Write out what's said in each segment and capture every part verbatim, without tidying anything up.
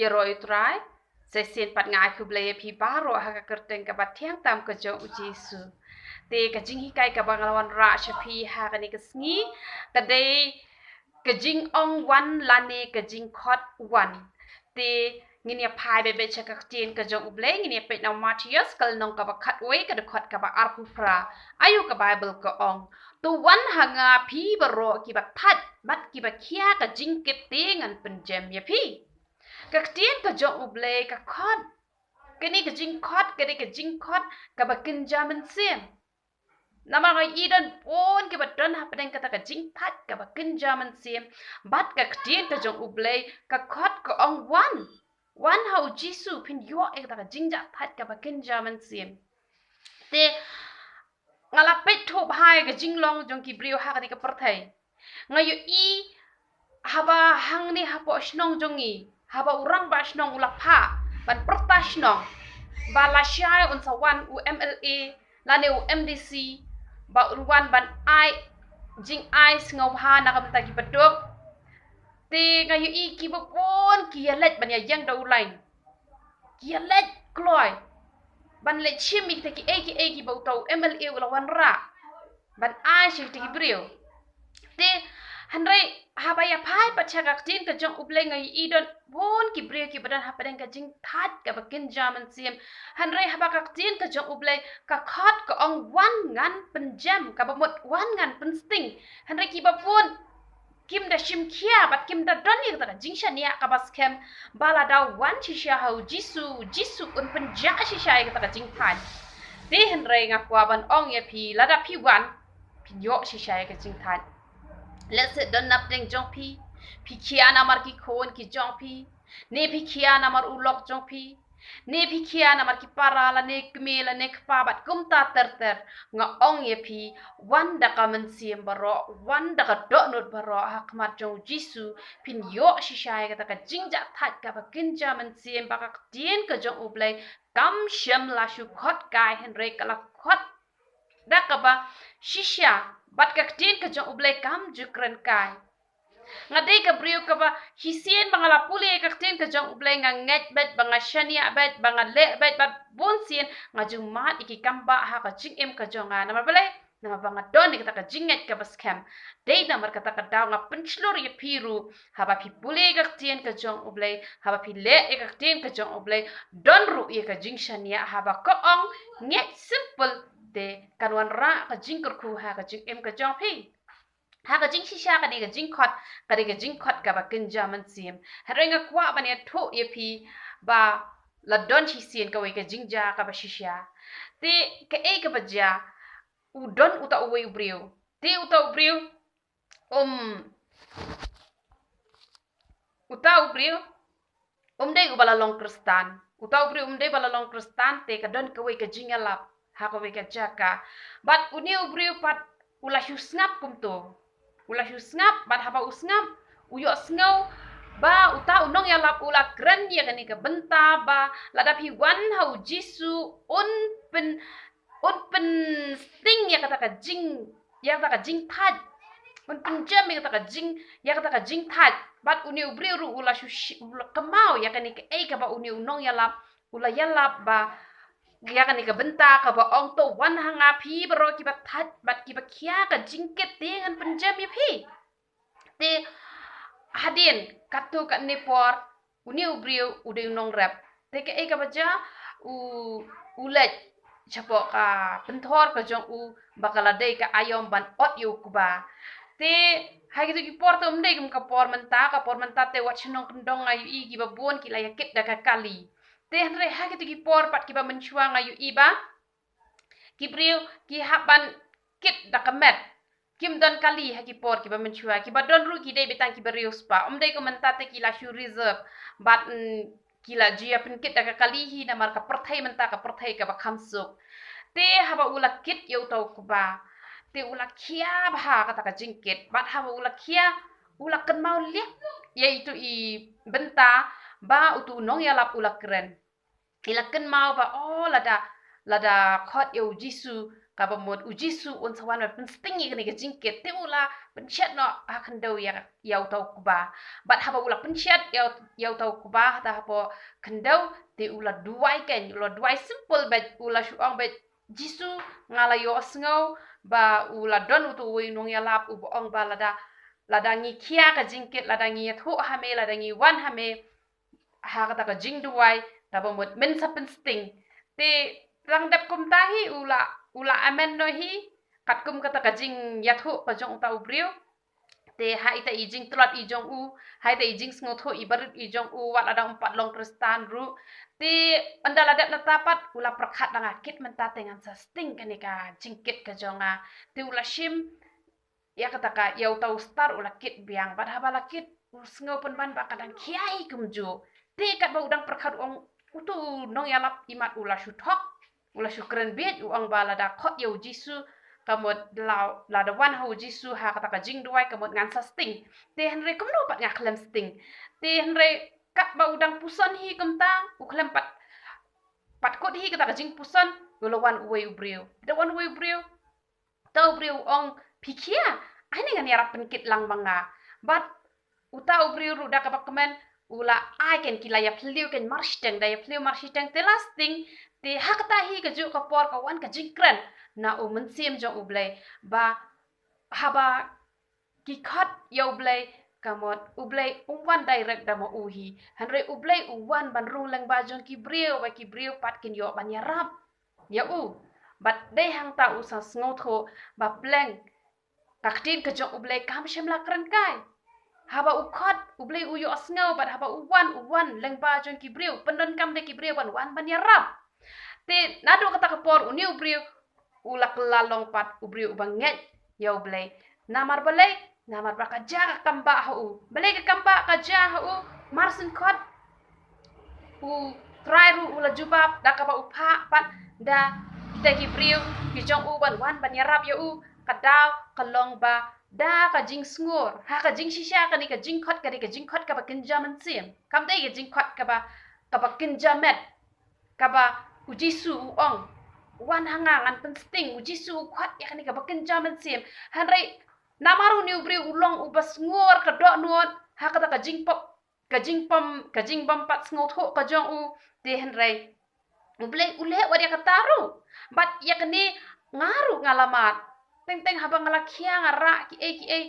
Ïaroh ïa u Trai. Sa shisien pat nga ai khublei ïa phi baroh ha ka kyrteng kaba thiang tam ka jong u Jisu. Te ka jinghikai kaba nga la wanrah sha phi ha kane ka sngi ka dei ka jingong wan lane ka jingkhot wan. Te ngin ïa phai beit beit sha ka ktien ka jong U Blei, ngin ïa peit na u Mathaios ka lynnong kaba khatwei ka dkhot kaba arphew phra. Aïu ka Baibl ka ong: To wan ha nga phi baroh kiba thait bad kiba khia ka jingkit, te ngan pynjem ïa phi. Ka ktien ka jong U Blei ka khot. Kane ka jingkhot ka dei ka jingkhot kaba kynja mynsiem. Namar nga ïohi don bun kiba don hapdeng kata ka jingthait kaba kynja mynsiem. Bad ka ktien ka jong U Blei ka khot ka ong wan. Wan ha u Jisu phin ïoh ïa kata ka jingjahthait kaba kynja mynsiem. Te nga la peit thup ha ka jinglong jong ki briew ha kane ka pyrthei. Nga ïohi haba hangne hapoh shnong jong ngi, haba u rangbah shnong u la phah ban pyrta shnong ba lashai un sa wan u M L A lane u M D C, ba un wan ban ai jingai sngewbha na ka bynta ki baduk. Te nga ïohi kiba bun ki ïa leit ban ïa ïeng da u lain, ki ïa leit kloi ban leit shim ïa kita kiei kiei kiba uta u M L A u la wanrah ban ai sha kita ki briew. Te hynrei haba ïa phai pat sha ka ktien ka jong U Blei nga ïohi don bun ki briew kiba don hapdeng ka jingthait kaba kynja mynsiem. Hynrei haba ka ktien ka jong U Blei ka khot ka ong wan ngan pynjem, kaba mut wan ngan pynsting. Hynrei kiba bun kim da shim khia bad kim da don ïa kata ka jingshaniah kaba skhem ba lada wan shisha ha u Jisu, u Jisu un pynjah shisha ïa kata ka jingthait. Te hynrei nga kwah ban ong ïa phi, lada phi wan phin ïoh shisha ïa ka jingthait. Lehse don napdeng jong phi, phi khia namar ki khun ki jong phi, ne phi khia namar u lok jong phi, ne phi khia namar ki para lane kmie lane kpa bad kumta ter ter. Nga ong ïa phi, wan da ka mynsiem baroh, wan da ka dohnud baroh ha khmat jong u Jisu, phin ïoh shisha ïa kata ka jingjahthait kaba kynja mynsiem ba ka ktien ka jong U Blei kam shym la shu khot kai hynrei ka la khot da kaba shisha, bad ka ktien ka jong U Blei kam ju kren kai. Nga dei ka briew kaba shisien ba nga la pule ïa ka ktien ka jong U Blei nga ngeit beit, ba nga shaniah beit, ba nga leh beit, bad bun sien nga ju mad ïa ki kam ba ha ka jingim ka jong nga. Namar balei? Namar ba nga don ïa kata ka jingngeit kaba skhem. Dei namar kata ka daw nga pynshlur ïa phi ruh, haba phi pule ïa ka ktien ka jong U Blei, haba phi leh ïa ka ktien ka jong U Blei, don ruh ïa ka jingshaniah haba ka ong ngeit simple te kan wanrah ka jingkyrkhu ha ka jingim ka jong phi. Ha ka jingshisha kane ka jingkhot ka dei ka jingkhot kaba kynja mynsiem. Hynrei nga kwah ban ïathuh ïa phi ba la don shisien kawei ka jingjia kaba shisha. Te kaei kaba jia? U don uta uwei u briew. Te uta u briew um uta u briew um dei uba la long Khristan. Uta u briew um dei ba la long Khristan, te ka don kawei ka jingïalap ha kawei ka jaka. Bad une u briew pat u la shu sngap kumto. U la shu sngap, bad haba u sngap u ïohsngew ba uta u nongïalap u la kren ïa kane ka bynta ba lada phi wan ha u Jisu un pyn un pynsting ïa kata ka jing ïa kata ka jingthait. Un pynjem ïa kata ka jing ïa kata ka jingthait. Bad une u briew ruh u la shu shi- u la kynmaw ïa kane kaei kaba une u nongïalap u la ïalap ba ïa kane ka bynta kaba ong to wan ha nga phi baroh kiba thait bad kiba khia ka jingkit te ngan pynjem ïa phi. Te hadien katto katne por une u briew u dei u nongrep. Te kaei kaba jia? U u leit shapoh ka pynthor ka jong u ba ka la dei ka aïom ban ot ïa u kba. Te ha kito ki por te um dei kum ka por mynta, ka por mynta te wat shnong kyndong nga ïohi kiba bun ki la ïakit da ka kali. Te hynrei ha kito ki por pat kiba mynshuwa nga ïohi ba ki briew ki hap ban kit da ka met. Kim don kali ha ki por kiba mynshuwa, kiba don ruh ki dei beit tang kiba riewspah. Um dei kum mynta te ki la shu reserve bad mm, ki la ju ïa pynkit da ka kali hi namar ka pyrthei mynta ka pyrthei kaba kham suk. Te haba u la kit ïa uta u kba te u la khia bha kata ka jingkit. Bad haba u la khia u la kynmaw liang ïa itu i bynta ba utu u nongïalap u la kren. I la kynmaw ba, oh, lada lada khot ïa u Jisu Kaba mut u Jisu un sa wan ban pynsting ïa kane ka jingkit, te u la pynshet noh ha khyndew ïa, ïa uta u kba. Bad haba u la pynshet ïa, ïa uta u kba, ha ta hapoh khyndew, te u la duwai keiñ, u la duwai simple beit, u la shu ong beit, Jisu, nga la ïohsngew ba u la don utu uwei u nongïalap uba ong ba lada, lada ngi khia ka jingkit, lada ngi ïathuh ha me, lada ngi wan ha me, ha kata ka jingduwai, kaba mut men sa pynsting. Te tang dep kumta hi u la, u la amen noh hi, katkum kata ka jingïathuh ka jong uta u briew. Te ha ita i jingtlot i jong u, ha ita i jingsngewthuh i barit i jong u, wat lada um pat long Khristan ruh. Te ynda la dep nangta pat, u la pyrkhat da nga kit mynta te ngan sa sting kane ka jingkit ka jong nga. Te u la shim ïa kata ka, ïa uta u star u la kit biang, bad haba la kit, u sngew pynban ba ka dang khia hi kumjuh. Te katba u dang pyrkhat u ong, utu u nongïalap imat u la shu thok, u la shu kren bieit, u ong ba lada khot ïa u Jisu, ka mut la, lada wan ha u Jisu ha kata ka jingduwai, ka mut ngan sa sting. Te hynrei kumno pat nga khlem sting. Te hynrei katba u dang puson hi kumta, u khlem pat, pat kut hi kata ka jingpuson, u la wan uwei u briew. Da wan uwei u briew, uta u briew u ong, phi khia, ai ne ngan ïarap pynkit lang ma nga. Bad uta u briew ruh da kaba kmen, u la ai keiñ ki la ïaphylliew keiñ marshiteng, da ïaphylliew marshiteng te la sting, te ha kata hi kajuh ka por ka wan ka jingkren na u Mynsiem jong U Blei, ba haba ki khot ïa U Blei, ka mut U Blei um wan direct da ma u hi. Hynrei U Blei u wan ban rung lyngba jong ki briew, ba ki briew pat kin ïoh ban ïarap ïa u. Bad dei hangta u sa sngewthuh ba pleng ka ktien ka jong U Blei kam shym la kren kai. Haba u khot, U Blei u ïohsngew, bad haba u wan, u wan lyngba jong ki briew, pyndonkam da ki briew ban wan ban ïarap. Te naduh kata ka por une u briew u la kylla long pat u briew uba ngeit ïa U Blei. Namar balei, namar ba ka jia ka kambah ha u. Balei ka kambah ka jia ha u, mar syn khot U Trai ruh u la jubab da kaba u phah pat da kita ki briew ki jong u ban wan ban ïarap ïa u, ka daw ka long ba da ka jingsngur, ha ka jingshisha kane ka jingkhot, kane ka jingkhot kaba kynja mynsiem. Kam dei ka jingkhot kaba, kaba kynja met, kaba u Jisu u ong, wan ha nga ngan pynsting, u Jisu u khot ïa kane kaba kynja mynsiem. Hynrei namar une u briew u long uba sngur ka dohnud ha kata ka jingpop, ka jingpom, ka jingbym pat sngewthuh ka jong u, te hynrei U Blei u leh wat ïa kata ruh. Bad ïa kane nga ruh nga la mad. Teng teng haba nga la khia nga rah kiei kiei,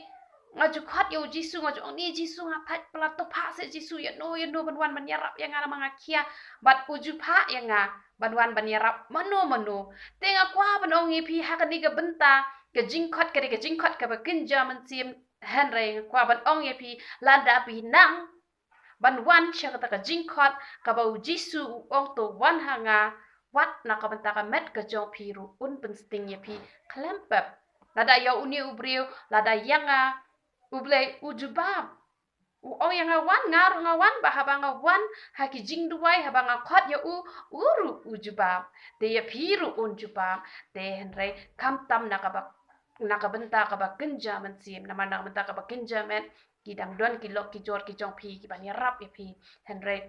nga ju khot ïa u Jisu, nga ju ong, ne Jisu, nga thait palat, to phah seh Jisu, ïa no ïa no ban wan ban ïarap ïa nga namar nga khia. Bad u ju phah ïa nga ban wan ban ïarap mano mano. Te nga kwah ban ong ïa phi ha kane ka bynta, ka jingkhot ka dei ka jingkhot kaba kynja mynsiem, hynrei nga kwah ban ong ïa phi, lada phi nang ban wan sha kata ka jingkhot kaba u Jisu u ong, to wan ha nga, wat na ka bynta ka met ka jong phi ruh un pynsting ïa phi khlem pep. Lada ïa une u briew, lada ïa nga, U Blei u jubab. U ong ïa nga wan, nga ruh nga wan, ba haba nga wan ha ki jingduwai, haba nga khot ïa u, u ruh u jubab. Te ïa phi ruh un jubab. Te hynrei khamtam na kaba, na ka bynta kaba kynja mynsiem, namar na ka bynta kaba kynja met ki dang don ki lok ki jor ki jong phi kiban ïarap ïa phi. Hynrei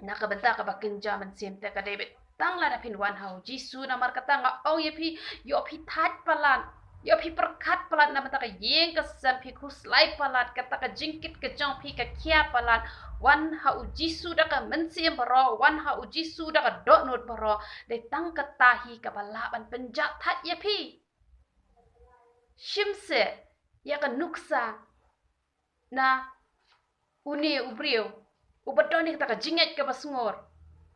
na ka bynta kaba kynja mynsiem te ka dei beit tang lada phin wan ha u Jisu. Namar kata nga ong ïa phi, ïoh phi thait palat, ïoh phi pyrkhat palat na bynta ka ïing ka sem, phi khuslai palat, kata ka jingkit ka jong phi ka khia palat. Wan ha u Jisu da ka mynsiem baroh, wan ha u Jisu da ka dohnud baroh. Dei tang kata hi kaba lah ban pynjah thait ïa phi. Shim seh ïa ka nuksa na une u briew uba don ïa kata ka jingngeit kaba sngur.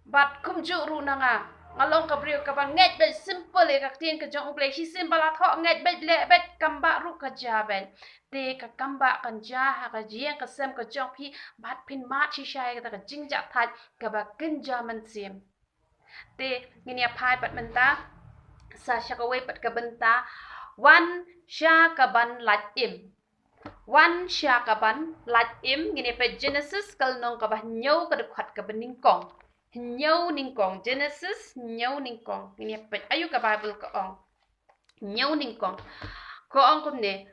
Bad kumjuh ruh na nga, nga long ka briew kaba ngeit beit, simple ïa ka ktien ka jong U Blei, shisien ba la thoh ngeit beit, leh beit, kambah ruh ka jia beit. Te ka kambah kan jia ha ka jingïaseng ka jong phi, bad phin mad shisha ïa kata ka jingjahthait kaba kynja mynsiem. Te ngin ïa phai pat mynta sa sha kawei pat ka bynta, wan sha kaban lait im. Wan sha kaban lait im, ngin ïa peit Genesis ka lynnong kaba hynñiew ka dkhot kaba nyngkong. Hynñiew nyngkong, Genesis hynñiew nyngkong. Ngin ïa peit aïu ka Baibl ka ong. Hynñiew nyngkong. Ka ong kumne.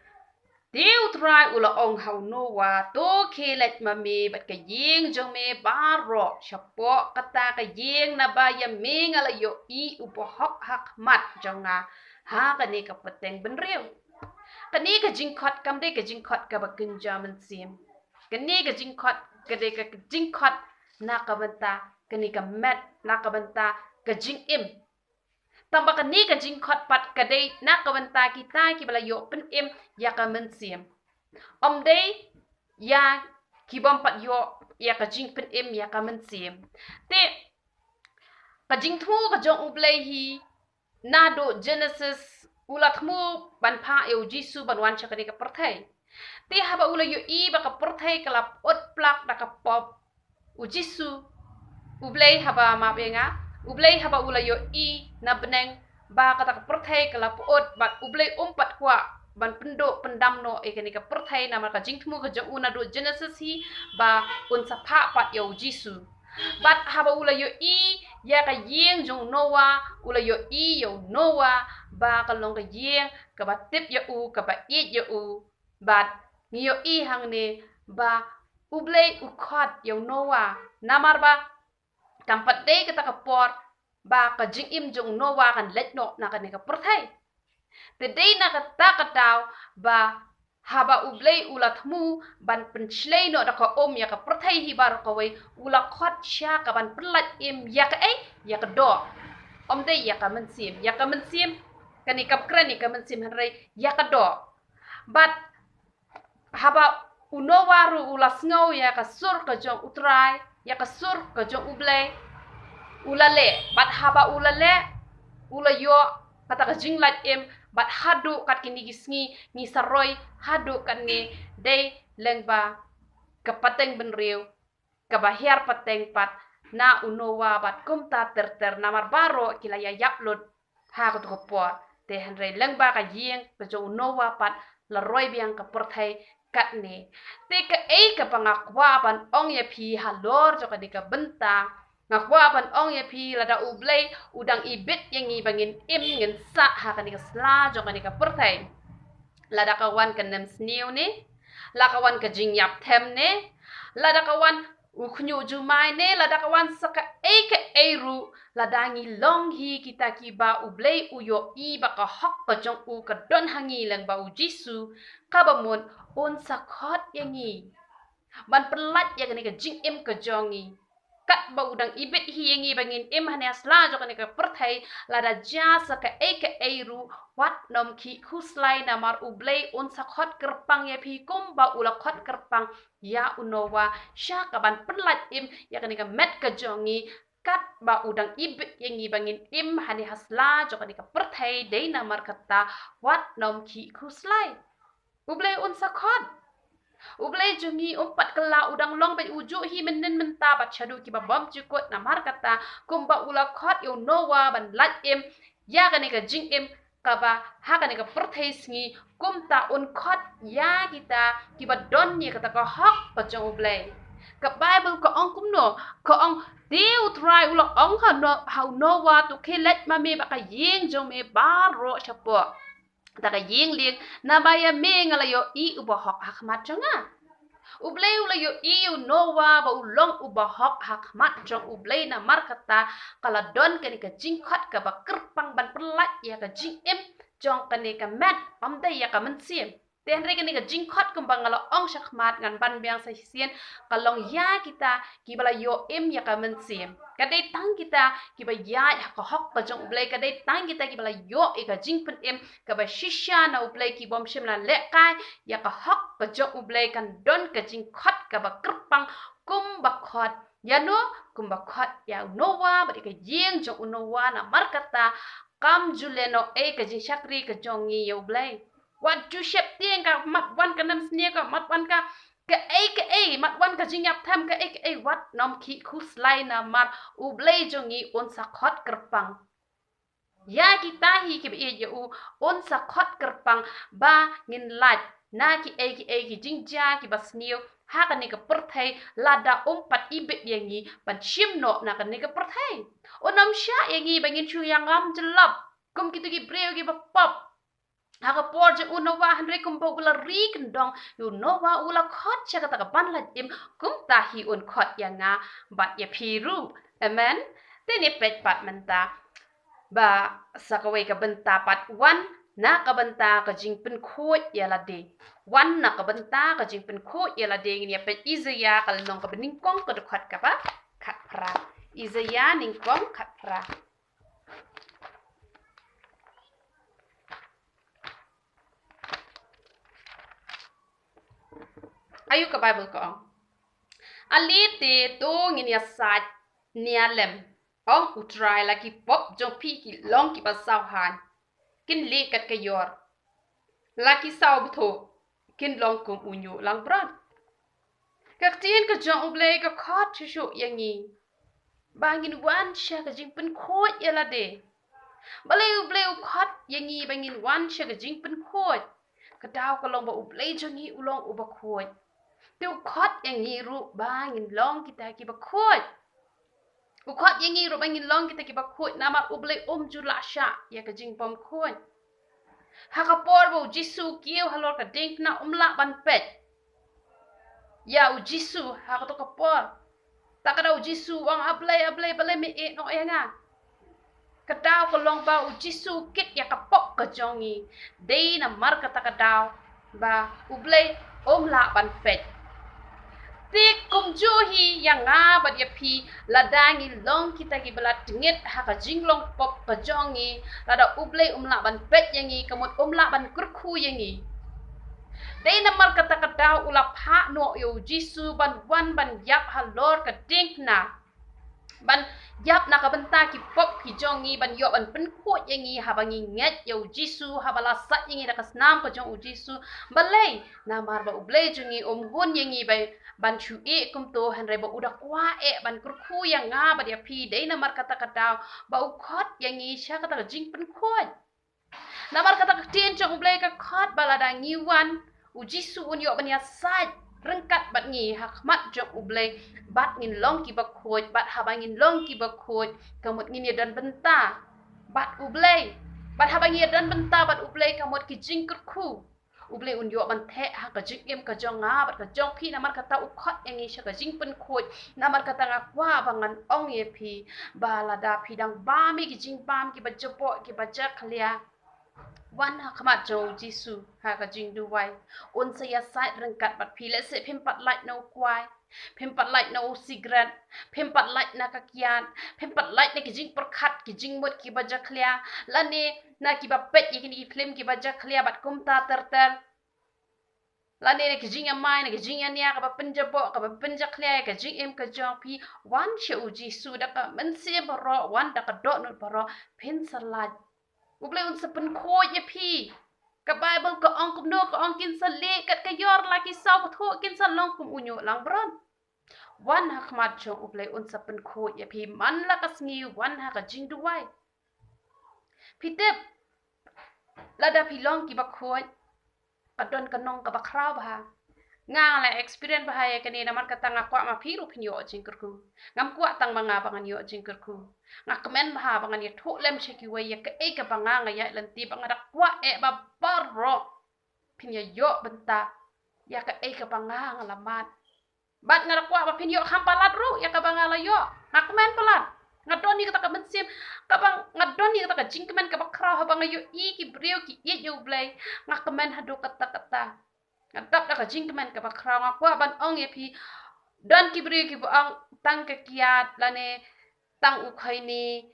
Te U Trai u la ong ha u Noah, to khie leit ma me bad ka ïing jong me baroh shapoh kata ka ïing, naba ïa me nga la ïohi uba hok ha khmat jong nga. ha kane ka pateng bynriew. Kane ka jingkhot kam dei ka jingkhot kaba kynja mynsiem. Kane ka jingkhot ka dei ka jingkhot na ka bynta kane ka met, na ka bynta ka jingim. Tangba kane ka jingkhot pat ka dei na ka bynta kita kiba la ïoh pynim ïa ka mynsiem. Ym dei ïa ki bym pat ïoh ïa ka jingpynim ïa ka mynsiem. Te ka jingthmu ka jong U Blei hi naduh Genesis, u la thmu ban phah ïa U Jisu ban wan sha kane ka pyrthei. Te haba u la ïohi ba ka pyrthei ka la pyut plak da ka pop, U Jisu, U Blei haba, map ïa nga, U Blei haba u la ïohi na bneng ba kata ka pyrthei ka la pyut, bad U Blei um pat kwah ban pynduh pyndam noh ïa kane ka pyrthei, namar ka jingthmu ka jong u naduh Genesis hi ba un sa phah pat ïa U Jisu. Bad haba u la ïohi ïa ka ïing jong u Noah, u la ïohi ïa u Noah ba ka long ka ïing kaba tip ïa u, kaba ïeit ïa u. Bad ngi ïohi hangne ba U Blei u khot ïa u Noah, namar ba kam pat dei kata ka por ba ka jingim jong u Noah kan leit noh na kane ka pyrthei. Te dei na kata ka daw ba haba U Blei u la thmu ban pynshlei noh da ka um ïa ka pyrthei hi baroh kawei, u la khot sha ka ban pynlait im ïa kaei? Ïa ka doh. Ym dei ïa ka mynsiem. Ïa ka mynsiem, kane kam kren ïa ka mynsiem, hynrei ïa ka doh. Bad haba u Noah ruh u la sngew ïa ka sur ka jong U Trai, ïa ka sur ka jong U Blei, u la leh. Bad haba u la leh, u la ïoh kata ka jinglait im, bad haduh kat kine ki sngi ngi sa roi haduh katne, dei lyngba ka pateng bynriew kaba hiar pateng pat na u Noah bad kumta ter ter, namar baroh ki la ïa ïap lut ha kato ka por. Te hynrei lyngba ka ïing ka jong u Noah pat la roi biang ka pyrthei katne. Te kaei kaba nga kwah ban ong ïa phi halor jong kane ka bynta, nga kwah ban ong ïa phi, lada U Blei u dang ibit ïa ngi ba ngin im, ngin sah ha kane ka sla jong kane ka pyrthei, lada ka wan ka nemsniew ne, la ka wan ka jingïap them ne, lada ka wan u khñiuh jumai ne, lada ka wan sa kaei kaei ruh, lada ngi long hi kita kiba U Blei u ïohi ba ka hok ka jong u ka don ha ngi lyngba U Jisu, kaba mut un sa khot ïa ngi ban pynlait ïa kane ka jingim ka jong ngi. Katba u dang ibit hi ïa ngi ba ngin im hane ha sla jong kane ka pyrthei, lada jia sa kaei kaei ruh, wat nym khih khuslai, namar U Blei un sa khot kyrpang ïa phi kumba u la khot kyrpang ïa u Noah sha ka ban pynlait im ïa kane ka met ka jong ngi. Katba u dang ibit ïa ngi ba ngin im hane ha sla jong kane ka pyrthei, dei namar kata, wat nym khih khuslai. U Blei un sa khot. U Blei jong ngi um pat kylla, u dang long beit u juh hi mynnin mynta bad shaduh kiba bym jukut. Namar kata, kumba u la khot ïa u Noah ban lait im ïa kane ka jingim kaba ha kane ka pyrthei sngi, kumta un khot ïa kita kiba don ïa kata ka hok ka jong U Blei. Ka Baibl ka ong kumno? Ka ong, te U Trai u la ong ha No-, ha u Noah, to khie leit ma me bad ka ïing jong me baroh shapoh. Da ka ïing lieng, naba ïa me nga la ïohi uba hok ha khmat jong nga. U Blei u la ïohi ïa u Noah ba u long uba hok ha khmat jong U Blei, namar kata ka la don kane ka jingkhot kaba kyrpang ban pynlait ïa ka jingim jong kane ka met, ym dei ïa ka mynsiem. Te hynrei kane ka jingkhot kumba nga la ong shakhmat, ngan ban biang sa shisien, ka long ïa kita kiba la ïoh im ïa ka mynsiem. Ka dei tang kita kiba ïaid ha ka hok ka jong U Blei, ka dei tang kita kiba la ïoh ïa ka jingpynim kaba shisha na U Blei, ki bym shym la lehkai ïa ka hok ka jong U Blei. Kan don ka jingkhot kaba kyrpang kumba khot ïano? Kumba khot ïa u Noah bad ïa ka ïing jong u Noah. Namar kata, kam ju leh noh ei ka jingshakri ka jong ngi ïa U Blei. Wat ju sheptieng ka mat wan ka nemsniew, ka mat wan ka kaei kaei, mat wan ka jingïap them kaei kaei, wat nym khih khuslai, namar U Blei jong ngi un sa khot kyrpang ïa kita hi kiba ïeit ïa u, un sa khot kyrpang ba ngin lait na kiei kiei ki jingjia kiba sniew ha kane ka pyrthei, lada um pat ibit ïa ngi ban shim noh na kane ka pyrthei. Un nym shah ïa ngi ba ngin shu ïa ngam jyllop kum kito ki briew kiba pop ha ka por jong u Noah, hynrei kumba u la ri kyndong ïa u Noah, u la khot sha kata ka ban lait im, kumta hi un khot ïa nga bad ïa phi ruh. Amen. Te ngin peit pat mynta. Ba sa kawei ka bynta pat, wan na ka bynta ka jingpynkhuid ïa lade. Wan na ka bynta ka jingpynkhuid ïa lade. Ngin ïa peit Isaïah ka lynnong kaba nyngkong, ka dkhot kaba khatphra. Isaïah nyngkong khatphra. Ayu ka Baibl ka ong: Ale te to ngin ïasaid nia lem, ong U Trai, la ki pop jong phi ki long kiba saw haiñ, kin lieh kat ka ïor. La ki saw bthuh, kin long kum u ñiuh langbrot. Ka ktien ka jong U Blei ka khot shuh shuh ïa ngi ba ngin wan sha ka jingpynkhuid ïa lade. Balei U Blei u khot ïa ngi ba ngin wan sha ka jingpynkhuid? Ka daw ka long ba U Blei jong ngi u long uba khuid. Te u khot ïa ngi ruh ba ngin long kita kiba khuid. U khot ïa ngi ruh ba ngin long kita kiba khuid, namar U Blei um ju lah shah ïa ka jingbymkhuid. Ha ka por ba U Jisu u kiew halor ka diengphna, um lah ban peit ïa U Jisu ha kato ka por. Ta ka daw U Jisu u ong: A Blei, A Blei, balei me ïehnoh ïa nga? Ka daw ka long ba U Jisu u kit ïa ka pop ka jong ngi. Dei namar kata ka daw ba U Blei um lah ban peit. Te kumjuh hi ïa nga bad ïa phi, lada ngi long kita kiba la tngit ha ka jinglong pop ka jong ngi, lada U Blei um lah ban peit ïa ngi, ka mut um lah ban kyrkhu ïa ngi. Dei namar kata ka daw u la phah noh ïa U Jisu ban wan ban ïap halor ka diengphna, ban ïap na ka bynta ki pop ki jong ngi, ban ïoh ban pynkhuid ïa ngi haba ngi ngeit ïa U Jisu, haba la sait ïa ngi da ka snam ka jong U Jisu. Balei? Namar ba U Blei jong ngi um hun ïa ngi ba ban shu ïeh kumto, hynrei ba u da kwah eh ban kyrkhu ïa nga bad ïa phi. Dei namar kata ka daw ba u khot ïa ngi sha kata ka jingpynkhuid. Namar kata ka ktien jong U Blei ka khot ba lada ngi wan, U Jisu un ïoh ban ïasaid ryngkat bad ngi ha khmat jong U Blei, bad ngin long kiba khuid, bad haba ngin long kiba khuid, ka mut ngin ïadon bynta bad U Blei. Bad haba ngin ïadon bynta bad U Blei, ka mut ki jingkyrkhu U Blei un ïoh ban theh ha ka jingim ka jong nga bad ka jong phi. Namar kata u khot ïa ngi sha ka jingpynkhuid. Namar kata nga kwah ba ngan ong ïa phi ba lada phi dang bam ïa ki jingbam kiba jaboh kiba jakhlia, wan ha khmat jong U Jisu ha ka jingduwai. Un sa ïasaid ryngkat bad phi. Lehse phim pat lait na u kwai, phim pat lait na u sikret, phim pat lait na ka kiad, phim pat lait na ki jingpyrkhat ki jingmut kiba jakhlia, lane na kiba peit ïa kine ki phlim kiba jakhlia bad kumta ter ter. Lane na ki jingïamai, na ki jingïania kaba pynjaboh kaba pynjakhlia ïa ka jingim ka jong phi. Wan sha U Jisu da ka mynsiem baroh, wan da ka dohnud baroh, phin sa lait. U Blei un sa pynkhuid ïa phi. Ka Baibl ka ong kumno? Ka ong kin sa lieh kat ka ïor, la ki saw bthuh kin sa long kum u ñiuh langbrot. Wan ha khmat jong U Blei, un sa pynkhuid ïa phi man la ka sngi, wan ha ka jingduwai. Phi tip, lada phi long kiba khuid, ka don ka nong kaba khraw bha. Nga la experience bha ïa kane, namar kata nga kwah ma phi ruh phin ïoh jingkyrkhu. Ngam kwah tang ma nga ba ngan ïoh jingkyrkhu. Nga kmen bha ba ngan ïathuh lem sha kiwei ïa kaei kaba nga nga ïaid lynti, ba nga da kwah eh ba baroh phin ïa ïoh bynta ïa kaei kaba nga nga la mad. Bad nga da kwah ba phin ïoh kham palat ruh ïa kaba nga la ïoh. Nga kmen palat. Nga don ïa kata ka mynsiem, kaba nga don ïa kata ka jingkmen kaba khraw haba nga ïohi ki briew ki ïeit ïa U Blei. Nga kmen haduh katta katta. Nga dap da ka jingkmen kaba khraw. Nga kwah ban ong ïa phi, don ki briew kiba ong tang ka kiad lane tang u khaini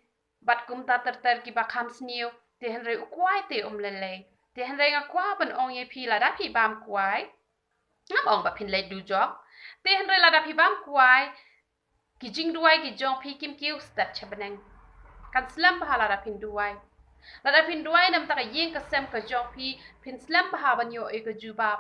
bad kumta ter ter kiba kham sniew. Te hynrei u kwai te um lei lei. Te hynrei nga kwah ban ong ïa phi, lada phi bam kwai, ngam ong ba phin leit dujok. Te hynrei lada phi bam kwai, ki jingduwai ki jong phi kim kiew stet sha bneng. Kan slem bha lada phin duwai. Lada phin duwai na ka bynta ka ïing ka sem ka jong phi, phin slem bha ban ïoh ïa ka jubab.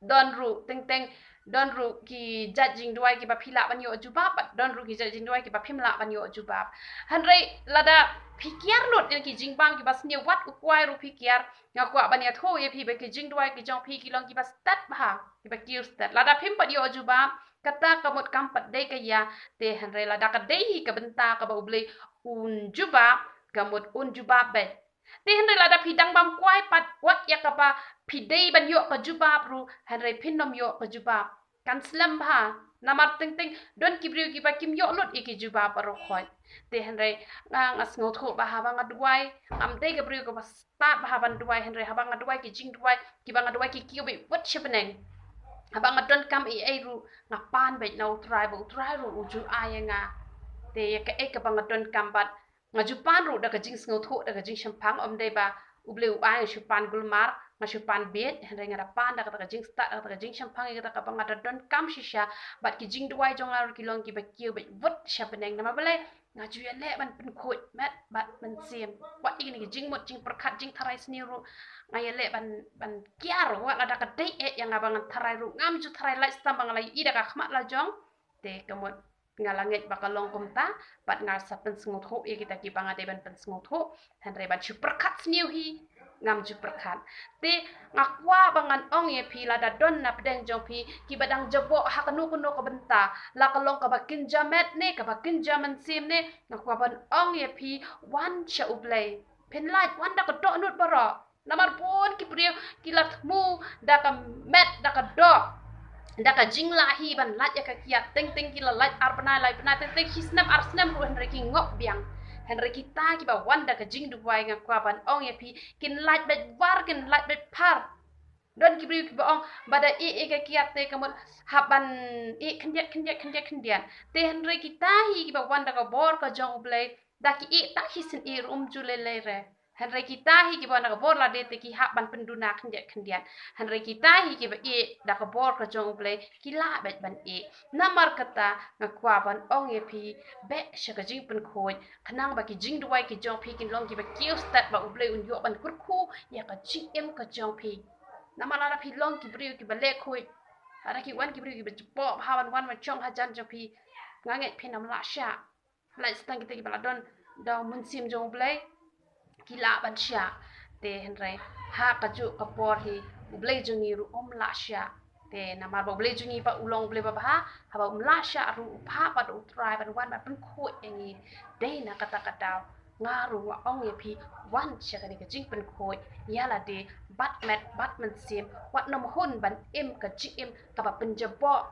Don ruh teng teng, don ruh ki jait jingduwai kiba phi lah ban ïoh jubab, bad don ruh ki jait jingduwai kiba phim lah ban ïoh jubab. Hynrei lada phi kiar lut ïa ki jingbam kiba sniew, wat u kwai ruh phi kiar, nga kwah ban ïathuh ïa phi ba ki jingduwai ki jong phi ki long kiba stet bha, kiba kiew stet. Lada phim pat ïoh jubab, kata ka mut kam pat dei ka ïa. Te hynrei lada ka dei hi ka bynta kaba U Blei un jubab, ka mut un jubab beit. Te hynrei lada phi dang bam kwai pat, wat ïa kaba phi dei ban ïoh ka jubab ruh, hynrei phin ym ïoh ka jubab. kan slem bha. Namar teng teng don ki briew kiba kim ïoh lut ïa ki jubab baroh khoit. Te hynrei nga, nga sngewthuh ba haba nga duwai, ngam dei ka briew kaba stad ba haba nga duwai, hynrei haba nga duwai ki jingduwai kiba nga duwai ki kiew beit wut sha bneng. Haba nga donkam ei ei ruh nga pan beit na U Trai ba U Trai ruh u ju ai ïa nga. Te ïa kaei kaba nga donkam bad nga ju pan ruh da ka jingsngewthuh, da ka jingshemphang, ym dei ba U Blei u ai nga shu pan gulmar, nga shu pan bieit, hynrei nga da pan da kata ka jingstad, da kata ka jingshemphang ïa kata kaba nga da donkam shisha. Bad ki jingduwai jong nga ruh ki long kiba kiew beit wut sha bneng. Namar balei? Nga ju ïaleh ban pynkhuid met bad mynsiem. Wat ïa kine ki jingmut jingpyrkhat jingtharai sniew ruh nga ïaleh ban, ban kiar, wat lada ka dei eh ïa nga ba ngan tharai ruh ngam ju tharai, lait stam ba nga la ïohi da ka khmat la jong. Te ka mut nga la ngeit ba ka long kumta, bad nga sa pynsngewthuh ïa kita kiba nga dei ban pynsngewthuh. Hynrei ban shu pyrkhat sniew hi ngam ju pyrkhat. Te nga kwah ba ngan ong ïa phi, lada don na pdeng jong phi kiba dang jaboh ha kano kano ka bynta, la ka long kaba kynja met ne kaba kynja mynsiem ne, nga kwah ban ong ïa phi, wan sha U Blei. Phin lait, wan da ka dohnud baroh. Namar bun ki briew ki la thmu da ka met, da ka doh, da ka jinglah hi ban lait ïa ka kiad. Teng teng ki la lait ar bnai lai bnai, teng teng shi snem ar snem ruh hynrei ki ngop biang. Hynrei kita kiba wan da ka jingduwai, nga kwah ban ong ïa phi, kin lait beit war, kin lait beit phar. Don ki briew kiba ong ba da ïeh ïa ka kiad te ka mut hap ban ïeh khyndiat khyndiat khyndiat khyndiat. Te hynrei kita hi kiba wan da ka bor ka jong U Blei, da ki ïeh tang shisien ïeh ruh ym ju lei lei re. Hynrei kita hi kiba wan da ka bor lade te ki hap ban pynduna khyndiat khyndiat. Hynrei kita hi kiba ïeh da ka bor ka jong U Blei ki lah beit ban ïeh. Namar kata nga kwah ban ong ïa phi, beh sha ka jingpynkhuid, khnang ba ki jingduwai ki jong phi kin long kiba kiew stet, ba U Blei un ïoh ban kyrkhu ïa ka jingim ka jong phi. Namar lada phi long ki briew kiba leh khuid, lada ki wan ki briew kiba jaboh bha ban wan ban shong hajan jong phi, nga ngeit phin ym lah shah. Lait tang kita kiba la don da U Mynsiem jong U Blei ki lah ban shah. Te hynrei ha kajuh ka por hi U Blei jong ngi ruh um lah shah. Te namar ba U Blei jong ngi pat u long U Blei babha, haba um lah shah ruh u phah pat U Trai ban wan ban pynkhuid ïa ngi. Dei na kata ka daw nga ruh nga ong ïa phi, wan sha kane ka jingpynkhuid ïa lade bad met bad mynsiem, wat nym hun ban im ka jingim kaba pynjaboh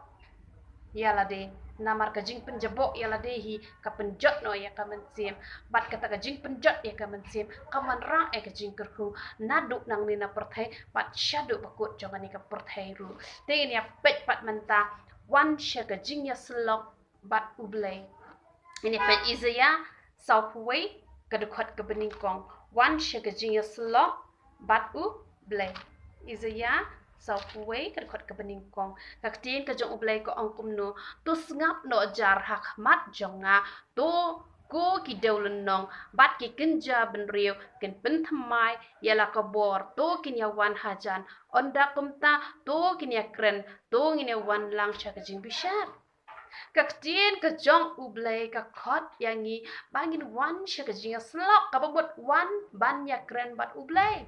ïa lade. Namar ka jingpynjaboh ïa lade hi ka pynjot noh ïa ka mynsiem, bad kata ka jingpynjot ïa ka mynsiem ka wanrah ïa ka jingkyrkhu naduh nangne na pyrthei bad shaduh ba kut jong kane ka pyrthei ruh. Te ngin ïa peit pat mynta, wan sha ka jingïasyllok bad U Blei. Ngin ïa peit Isaïah sawphew wei ka dkhot kaba nyngkong. Wan sha ka jingïasyllok bad U Blei. Isaïah sawphew wei ka dkhot kaba nyngkong. Ka ktien ka jong U Blei ka ong kumno: To sngap noh jar ha khmat jong nga, to ko ki dewlynnong bad ki kynja bynriew kin pynthymmai ïa la ka bor, to kin ïa wan hajan, ynda kumta to kin ïa kren, to ngin ïa wan lang sha ka jingbishar. Ka ktien ka jong U Blei ka khot ïa ngi ba ngin wan sha ka jingïasyllok, kaba mut wan ban ïa kren bad U Blei.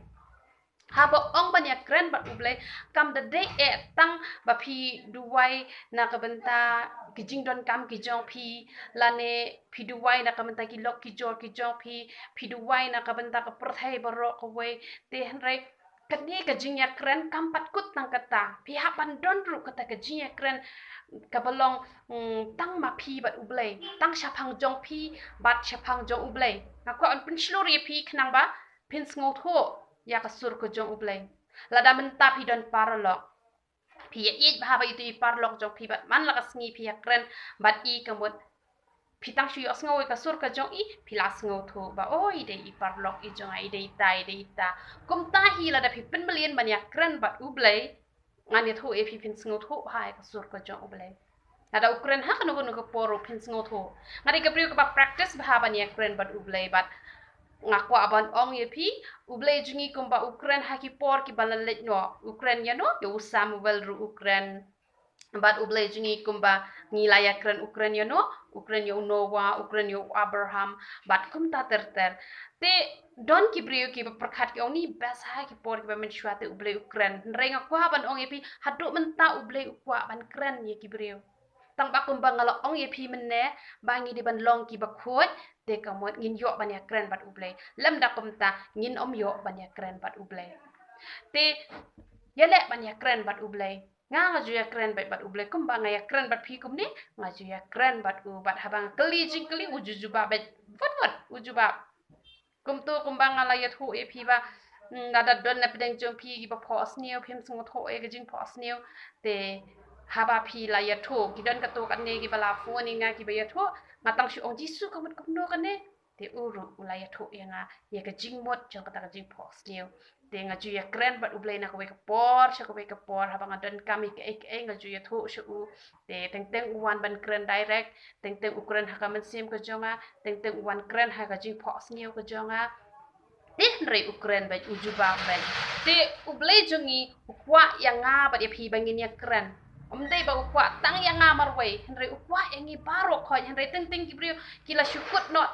Haba ong ban ïa kren bad U Blei, kam da dei eh tang ba phi duwai na ka bynta ki jingdonkam ki jong phi, lane phi duwai na ka bynta ki lok ki jor ki jong phi, phi duwai na ka bynta ka pyrthei baroh kawei. Te hynrei kane ka jingïakren kam pat kut tang kata. Phi hap ban don ruh kata ka jingïakren kaba long, mm, tang ma phi bad U Blei, tang shaphang jong phi bad shaphang jong U Blei. Nga kwah ban pynshlur ïa phi khnang ba phin sngewthuh ïa ka sur ka jong U Blei. Lada mynta phi don paralok, phi ïa ïeit bha ba itu i paralok jong phi bad man la ka sngi phi ïakren bad i, ka mut phi tang shu ïohsngew ïa ka sur ka jong i, phi la sngewthuh ba, o, i dei i paralok i jong nga, i dei ita, i dei ita. Kumta hi lada phi pynmlien ban ïakren bad U Blei, ngan ïathuh ïa phi, phin sngewthuh bha ïa ka sur ka jong U Blei. Lada u kren ha kano kano ka por ruh phin sngewthuh. Nga dei ka briew kaba practice bha ban ïakren bad U Blei, bad nga kwah ban ong ïa phi, U Blei jong ngi kumba u kren ha ki por kiba la leit noh, u kren ïano, ïa u Samuel ruh u kren. Bad U Blei jong ngi kumba ngi la ïakren, u kren ïano, u kren ïa u Noah, u kren ïa u Abraham, bad kumta ter ter. Te don ki briew kiba pyrkhat ki ong, ni best ha ki por kiba mynshuwa te U Blei u kren. Hynrei nga kwah ban ong ïa phi, haduh mynta U Blei u kwah ban kren ïa ki briew. Tang ba kumba nga la ong ïa phi mynne, ba ngi dei ban long kiba khuid, te ka mut ngin ïoh ban ïakren bad U Blei. Lymda kumta ngin ym ïoh ban ïakren bad U Blei. Te ïaleh ban ïakren bad U Blei. Nga nga ju ïakren bad, bad U Blei kumba nga ïakren bad phi kumne, nga ju ïakren bad u, bad haba nga kylli jingkylli u ju jubab bad, wat wat u jubab. Kumto kumba nga la ïathuh ïa phi ba, mm, lada don na pdeng jong phi kiba phohsniew, phim sngewthuh ïa ka jingphohsniew, te haba phi la ïathuh, ki don katto katne kiba la phone ïa nga kiba ïathuh, nga tang shu ong Jisu ka mut kumno kane. Te u ruh u la ïathuh ïa nga ïa ka jingmut jong kata ka jingphohsniew. Te nga ju ïakren bad U Blei na kawei ka por sha kawei ka por, haba nga donkam ïa kaei kaei nga ju ïathuh sha u. Te teng teng u wan ban kren direct, teng teng u kren ha ka mynsiem ka jong nga, teng teng u wan kren ha ka jingphohsniew ka jong nga. Te hynrei u kren bad, u jubab bad. Te U Blei jong ngi u kwah ïa nga bad ïa phi ba ngin ïakren. Ym dei ba u kwah tang ïa nga marwei, hynrei u kwah ïa ngi baroh khoit, hynrei teng teng ki briew ki la shu kut noh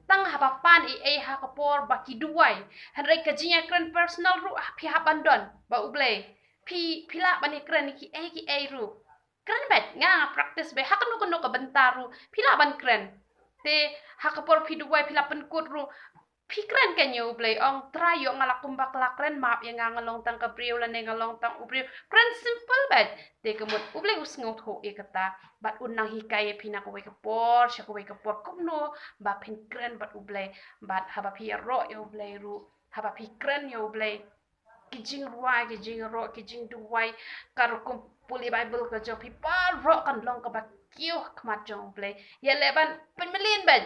tang haba pan ei ei ha ka por ba ki duwai. Hynrei ka jingïakren personal ruh phi hap ban don bad U Blei. Phi, phi lah ban ïakren ïa kiei kiei ruh. Kren bad nga, nga practice bad ha kano kano ka bynta ruh phi lah ban kren. Te ha ka por phi duwai phi la pynkut ruh, phi kren kein ïa U Blei, ong Trai ïoh nga la kumba ka la kren, map ïa nga, nga long tang ka briew lane nga long tang u briew. Kren simple bad. Te ka mut U Blei u sngewthuh ïa kata bad un nang hikai ïa phi na kawei ka por sha kawei ka por kumno ba phin kren bad U Blei. Bad haba phi ïaroh ïa U Blei ruh, haba phi kren ïa U Blei, ki jingrwai, ki jingïaroh, ki jingduwai, ka rukom pule Baibl ka jong phi baroh kan long kaba kiew ha khmat jong U Blei. Ïaleh ban pynmlien bad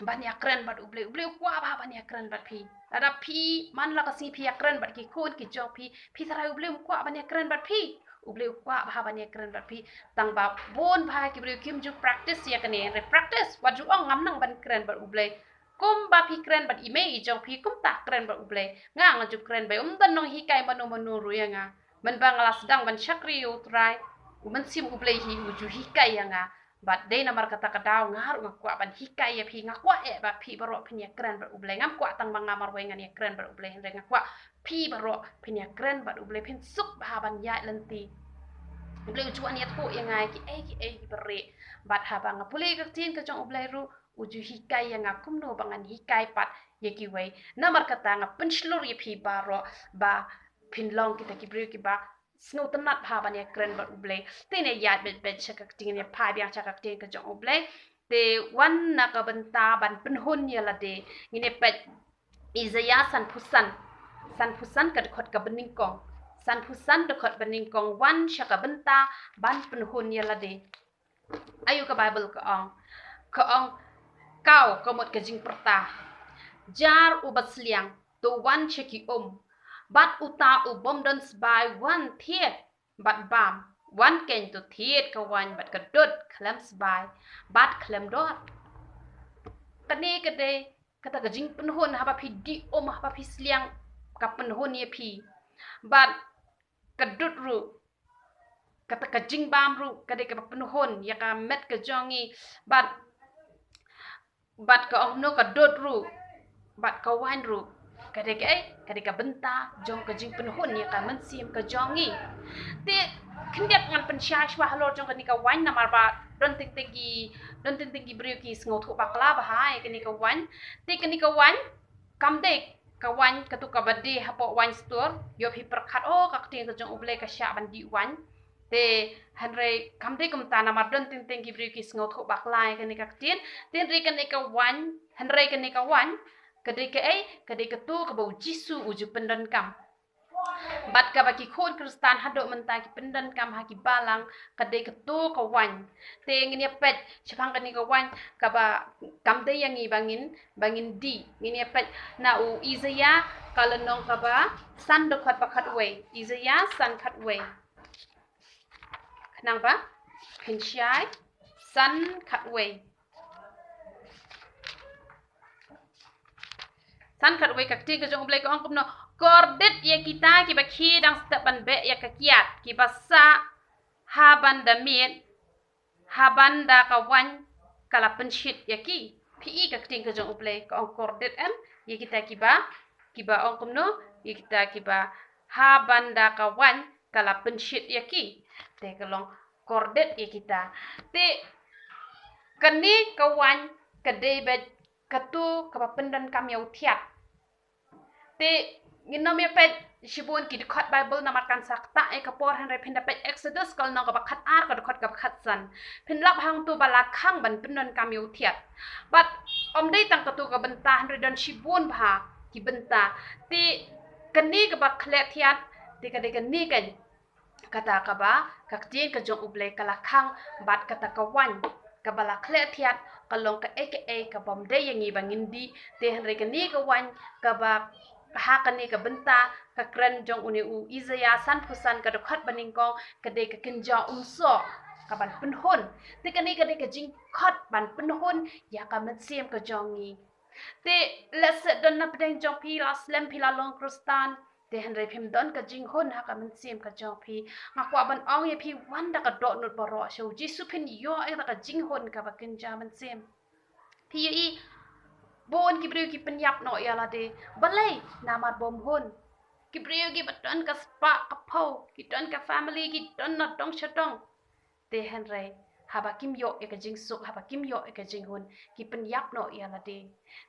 ban ïakren bad U Blei. U Blei u kwah bha ban ïakren bad phi. Lada phi man la ka sngi phi ïakren bad ki khun ki jong phi, phi tharai U Blei um kwah ban ïakren bad phi? U Blei u kwah bha ban ïakren bad phi. Tang ba bun bha ki briew kim ju practice ïa kane, hynrei practice, wat ju ong ngam nang ban kren bad U Blei. Kumba phi kren bad i mei i jong phi, kumta kren bad U Blei. Nga nga ju kren bad, ym don nonghikai mano mano ruh ïa nga. Mynba nga la sdang ban shakri ïa U Trai, u Mynsiem U Blei hi u ju hikai ïa nga. Bad dei namar kata ka daw nga ruh nga kwah ban hikai ïa phi, nga kwah eh ba phi baroh phin ïakren bad U Blei. Ngam kwah tang ba nga marwei ngan ïakren bad U Blei, hynrei nga kwah phi baroh phin ïakren bad U Blei, phin suk bha ban ïaid lynti. U Blei u ju wan ïathuh ïa nga ïa kiei kiei kiba rieh. Bad haba nga pule ka ktien ka jong U Blei ruh, u ju hikai ïa nga kumno ba ngan hikai pat ïa kiwei. Namar kata nga pynshlur ïa phi baroh ba phin long kita ki briew kiba sngewtynnat bha ban ïakren bad U Blei. Te ngin ïaid beit beit sha ka ktien, ngin ïa phai biang sha ka ktien ka jong U Blei. Te wan na ka bynta ban pynhun ïa lade, ngin ïa peit Isaiah sanphew san. Sanphew san ka dkhot kaba nyngkong. Sanphew san dkhot ba nyngkong, wan sha ka bynta ban pynhun ïa lade. Aïu ka Baibl ka ong? Ka ong, kau ka mut ka jingpyrta. Jar uba sliang, to wan sha ki um. Bad uta u bym don sbai, wan thied bad bam. Wan kein to thied ka waiñ bad ka dud khlem sbai bad khlem dor. Kane ka dei kata ka jingpynhun haba phi dih um, haba phi sliang, ka pynhun ïa phi. Bad ka dud ruh, kata ka jingbam ruh ka dei kaba pynhun ïa ka met ka jong ngi. Bad, bad ka ong kumno, ka dud ruh bad ka waiñ ruh ka dei kaei? Ka dei ka bynta jong ka jingpynhun ïa ka mynsiem ka jong ngi. Te khyndiat ngan pynshai shuwa halor jong kane ka waiñ, namar ba don teng teng ki, don teng teng ki briew ki sngewthuh bakla bha ïa kane ka waiñ. Te kane ka waiñ kam dei ka waiñ katu kaba die hapoh wine store. Ïoh phi pyrkhat, oh, ka ktien ka jong U Blei ka shah ban dih waiñ. Te hynrei kam dei kumta, namar don teng teng ki briew ki sngewthuh bakla ïa kane ka ktien. Te hynrei kane ka waiñ, hynrei kane ka waiñ ka dei kaei? Ka dei katu kaba U Jisu u ju pyndonkam. Bad kaba ki khun Khristan haduh mynta ki pyndonkam ha ki balang, ka dei katu ka waiñ. Te ngin ïa peit shaphang kane ka waiñ kaba kam dei ïa ngi ba ngin, ba ngin dih. Ngin ïa peit na u Isaiah ka lynnong kaba san dkhot ba khatwei. Isaiah san khatwei. Khnang ba phin shai, san khatwei. San khatwei, ka ktien ka jong U Blei ka ong kumno: Kordit ïa kita kiba khie dang step ban beh ïa ka kiad, kiba sah ha ban da miet, ha ban da ka waiñ ka la pynshit ïa ki. Phi i ka ktien ka jong U Blei ka ong kordit, em, ïa kita kiba, kiba ong kumno, ïa kita kiba ha ban da ka waiñ ka la pynshit ïa ki. Te ka long kordit ïa kita. Te kane ka waiñ ka dei beit katu kaba pyndonkam ïa u thiat. Te Ngin nym ïa peit shibun ki dkhot Baibl namar kan sa ktah ïa ka por, hynrei phin da peit Exodus ka lynnong kaba khatar, ka dkhot kaba khatsan. Phin lap hangto ba la khang ban pyndonkam ïa u thiat. Bad ym dei tang kato ka bynta, hynrei don shibun bha ki bynta. Te kane kaba khleh thiat, te ka dei kane ka kata kaba ka ktien ka jong U Blei ka la khang, bad kata ka waiñ kaba la khleh thiat ka long kaei kaei kaba ym dei ïa ngi ba ngin dih. Te hynrei kane ka waiñ kaba ha kane ka bynta, ka kren jong une u Isaïah sanphew san, ka dkhot banyngkong, ka dei ka kynja umsoh kaban pynhun. Te kane ka dei ka jingkhot ban pynhun ïa ka mynsiem ka jong ngi. Te lehse don na pdeng jong phi la slem phi la long Khristan, te hynrei phim don ka jinghun ha ka mynsiem ka jong phi. Nga kwah ban ong ïa phi, wan da ka dohnud baroh sha U Jisu, phin ïoh ïa ka jinghun kaba kynja mynsiem. Phi ïohi, bun ki briew ki pynïap noh ïa lade. Balei? Namar bym hun. Ki briew kiba don ka spah ka phew, ki don ka family, ki don na dong sha dong. Te hynrei haba kim ïoh ïa ka jingsuk, haba kim ïoh ïa ka jinghun, ki pynïap noh ïa lade.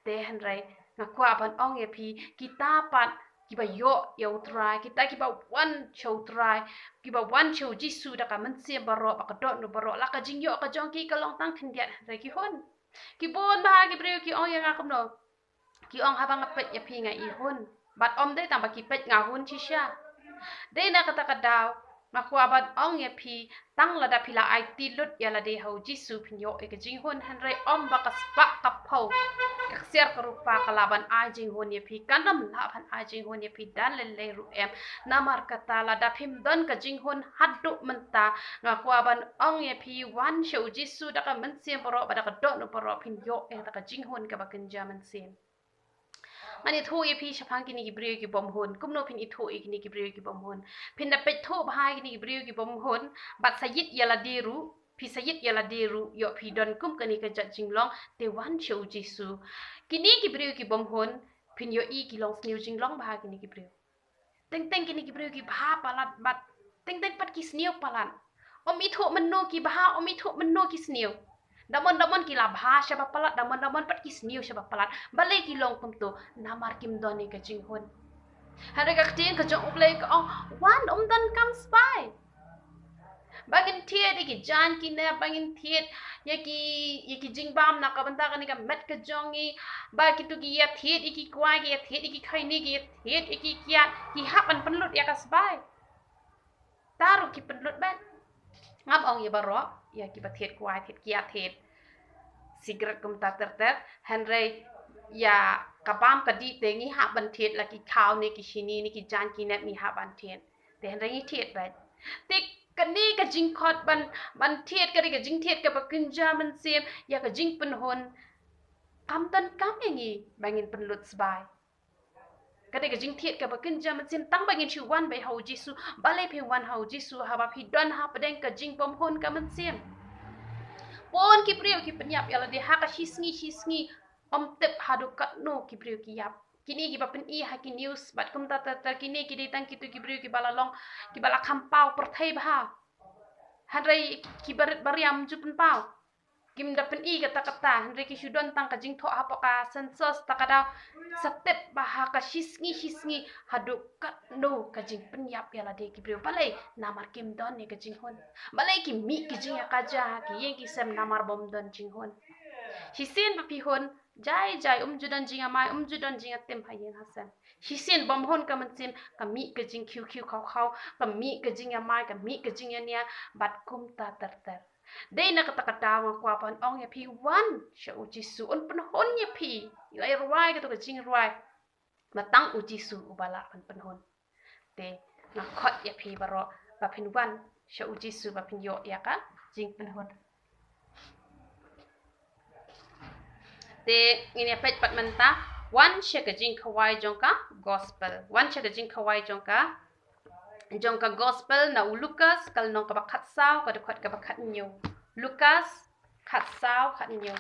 Te hynrei nga kwah ban ong ïa phi, kita pat kiba ïoh ïa U Trai, kita kiba wan sha U Trai, kiba wan sha U Jisu da ka mynsiem baroh bad ka dohnud baroh, la ka jingïoh ka jong ki ka long tang khyndiat, hynrei ki hun. Ki bun bha ki briew ki ong ïa nga kumno. Ki ong, haba nga peit ïa phi nga i hun. Bad ym dei tang ba ki peit nga hun shisha. Dei na kata ka daw nga kwah ban ong ïa phi, tang lada phi la aiti lut ïa lade ha U Jisu phin ïoh ïa ka jinghun, hynrei ym ba ka spah ka phew, ka ksiar ka rupa ka lah ban ai jinghun ïa phi. Kan ym lah ban ai jinghun ïa phi da lei lei ruh em. Namar kata lada phim don ka jinghun haduh mynta, nga kwah ban ong ïa phi, wan sha U Jisu da ka mynsiem baroh bad da ka dohnud baroh, phin ïoh ïa ka jinghun kaba kynja mynsiem. Ngan ïathuh ïa phi shaphang kine ki briew ki bym hun. Kumno phin ithuh ïa kine ki briew ki bym hun? Phin da peit thuh bha ïa kine ki briew ki bym hun bad sa ïit ïa lade ruh, phi sa ïit ïa lade ruh, ïoh phi don kum kane ka jait jinglong, te wan sha U Jisu. Kine ki briew ki bym hun, phin ïohi ki long sniew jinglong bha kine ki briew. Teng teng kine ki briew ki bha palat bad teng teng pat ki sniew palat. Ym ithuh mynno ki bha, ym ithuh mynno ki sniew. Da mon da mon ki la bha shaba palat, da mon da mon pat ki sniew shaba palat. Balei ki long kumto? Namar kim don ïa ka jinghun. Hynrei ka ktien ka jong U Blei ka ong, wan, ym donkam spah ba ngin thied ïa ki jaiñ ki nep, ba ngin thied ïa ki, ïa ki jingbam na ka bynta kane ka met ka jong ngi. Ba kito ki ïa thied ïa ki kwai, ki ïa thied ïa ki khaini, ki ïa thied ïa ki kiad, ki hap ban pynlut ïa ka spah. Te ruh ki pynlut bad ngam ong ïa baroh, ïa kiba thied kwai, thied kiad, thied sigaret kumta ter ter. Hynrei ïa ka bam ka dih te ngi hap ban thied, la ki khaw ne ki shini ne ki jaiñ ki nep ngi hap ban thied. Te hynrei ngi thied bad. Te kane ka jingkhot ban, ban thied, kane ka jingthied kaba kynja mynsiem, ïa ka jingpynhun, kam donkam ïa ngi ba ngin pynlut spah. Kane ka jingthied kaba kynja mynsiem tang ba ngin shu wan beit ha U Jisu. Balei phi wan ha U Jisu haba phi don hapdeng ka jingbymhun ka mynsiem? Bun ki briew ki pynïap ïa lade ha ka shisngi shisngi, ym tip haduh katno ki briew ki ïap. Kine kiba pyni ha ki news bad kumta ter ter, kine ki dei tang kito ki briew kiba la long, kiba la kham paw pyrthei bha. Hynrei kiba rit ba riam ju pynpaw. Kim da pyni kata kata, hynrei ki shu don tang ka jingthoh hapoh ka census, ta ka daw sa tip ba ha ka shisngi shisngi haduh katno ka jingpynïap ïa lade ki briew. Balei? Namar kim don ïa ka jinghun. Balei ki mih ki jingïakajia ha ki ïing ki sem? Namar bym don jinghun. Shisien ba phi hun, jai jai, um ju don jingïamai, um ju don jingïatim ha ïing ha sem. Shisien bym hun ka mynsiem, ka mih ka jingkhiew khiew khaw khaw, ka mih ka jingïamai, ka mih ka jingïania bad kumta ter ter. Dei na kata ka daw nga kwah ban ong ïa phi, wan sha U Jisu, un pynhun ïa phi. Ïa rwai kato ka jingrwai, ba tang U Jisu uba lah ban pynhun. Te nga khot ïa phi baroh ba phin wan sha U Jisu ba phin ïoh ïa ka jingpynhun. Te ngin ïa peit pat mynta, wan sha ka jingkhawai jong ka gospel. Wan sha ka jingkhawai jong ka, jong ka gospel na u Lukas, ka lynnong kaba khatsaw, ka dkhot kaba khathynñiew. Lukas khatsaw, khathynñiew.